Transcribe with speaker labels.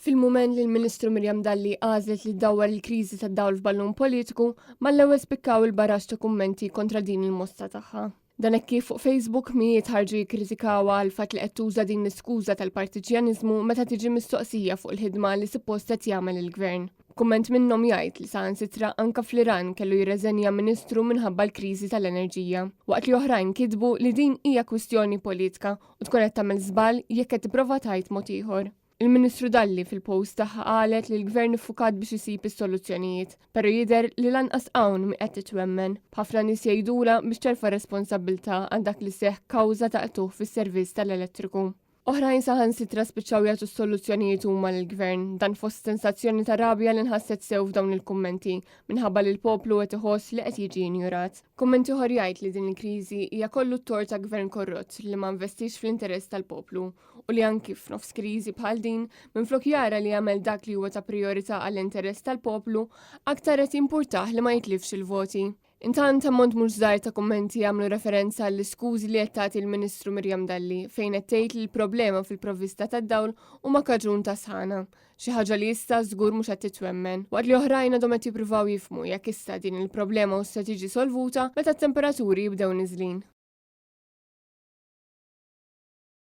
Speaker 1: Fil-mument li l-Ministru Miriam Dalli għażlet li ddawwar il-kriżi tad-dawl f'ballun politiku, mal-ewwel spikkaw il-baraxx ta' kummenti kontra din il-mossa tagħha. Dan hekk kif fuq Facebook mijiet ħarġu jikkritikawha għal fatt li qed tuża din l-iskuża tal-partiġjaniżmu meta tiġi mistoqsija fuq il-ħidma li suppost qed jagħmel il-Gvern. Kumment minnhom jgħid li saħansitra anka fl-Iran kellu jirreżenja Ministru minħabba l-kriżi tal-enerġija. Waqt li oħrajn kitbu li din hija kwistjoni politika u tkun qed tagħmel żball jekk qed tipprova tgħid mod ieħor. Il-Ministru Dalli fil-post tagħha qalet li l-Gvern iffukat biex isib is-soluzzjonijiet, però jidher li lanqas hawn mhi qed titwemmen, b'ħafna nies jgħidulha biex terfa' responsabbiltà għal dak li seħħ kawża ta' qtugħ fis-servizz tal-elettriku. Oħrajn saħansitra spiċċaw jagħtu s-soluzzjonijiet huma lill-Gvern, dan fost sensazzjoni ta' rabja li nħasset sew f'dawn il-kummenti, minħabba li l-poplu qed iħoss li qed jiġi injurat. Kumment ieħor jgħid li din il-kriżi hija kollu t-tort ta' Gvern korrott li ma investix fl-interess tal-poplu u li anki f'nofs kriżi bħal din, minflok jara li jagħmel dak li huwa ta' prijorità għall-interess tal-poplu, aktar qed jimpurtah li ma jitlifx il-voti. Intant ammont mhux żgħir ta' kummenti jagħmlu referenza għall-iskużi li qed tagħti l-Ministru Miriam Dalli fejn qed tgħid li l-problema fil-provvista tad-dawl huma kaġun ta' sħana, xi ħaġa li issa żgur mhux qed titwemmen, waqt li oħrajn għadhom qed jippruvaw jifhmu jekk issa din il-problema hux se tiġi solvuta meta t-temperaturi jibdew niżlin.